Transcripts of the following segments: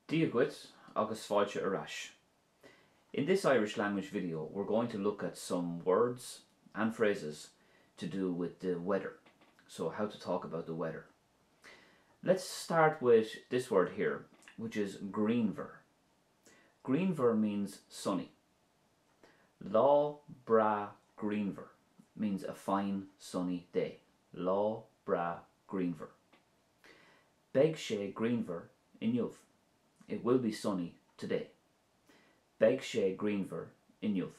Dia dhuit agus fáilte ar ais. In this Irish language video we're going to look at some words and phrases to do with the weather. So how to talk about the weather. Let's start with this word here, which is grianmhar. Grianmhar means sunny. Lá breá grianmhar means a fine sunny day. Lá breá grianmhar. Beidh sé grianmhar inniu. It will be sunny today. Beidh sé grianmhar inniu.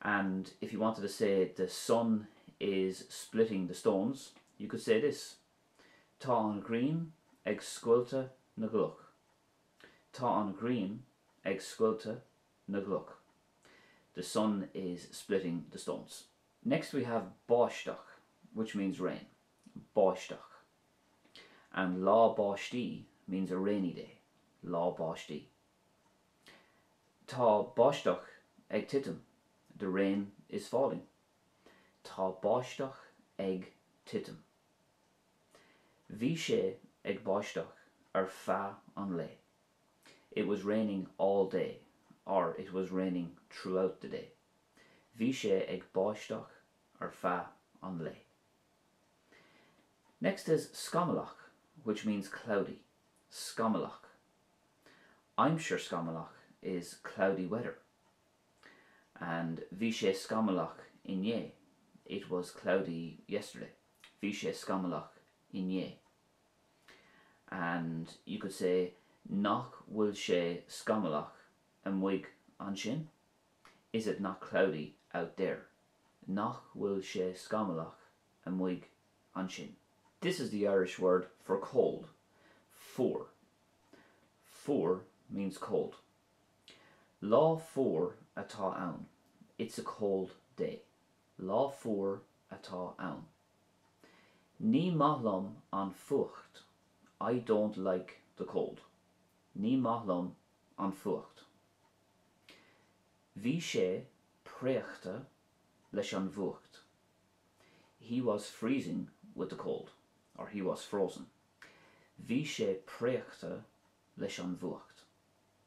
And if you wanted to say the sun is splitting the stones, you could say this. Tá an ghrian ag scoilteadh na gcloch. Tá an ghrian ag scoilteadh na gcloch. The sun is splitting the stones. Next we have báisteach, which means rain. Báisteach. And lá báistí means a rainy day. Lá báistí. Tá báisteach ag titim. The rain is falling. Tá báisteach ag titim. Bhí sé ag báisteach ar feadh an lae. It was raining all day, or it was raining throughout the day. Bhí sé ag báisteach ar feadh an lae. Next is scamallach, which means cloudy. Scamallach. Aimsir scamallach is cloudy weather. And bhí sé scamallach inné. It was cloudy yesterday. Bhí sé scamallach inné. And you could say nach bhfuil sé scamallach amuigh ansin? Is it not cloudy out there? Nach bhfuil sé scamallach amuigh ansin? This is the Irish word for cold, fuar. Fuar means cold. Lá fuar atá ann. It's a cold day. Lá fuar atá ann. Ní maith liom an fuacht. I don't like the cold. Ní maith liom an fuacht. Bhí sé préachta leis an bhfuacht. He was freezing with the cold, or he was frozen. Bhí sé préachta leis an bhfuacht.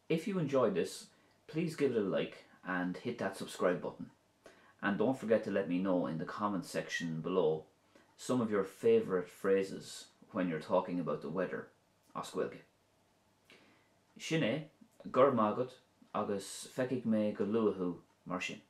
If you enjoyed this, please give it a like and hit that subscribe button. And don't forget to let me know in the comments section below some of your favorite phrases when you're talking about the weather as Gaeilge. Sin é, go raibh maith agat agus feicfidh mé go luath thú mar sin.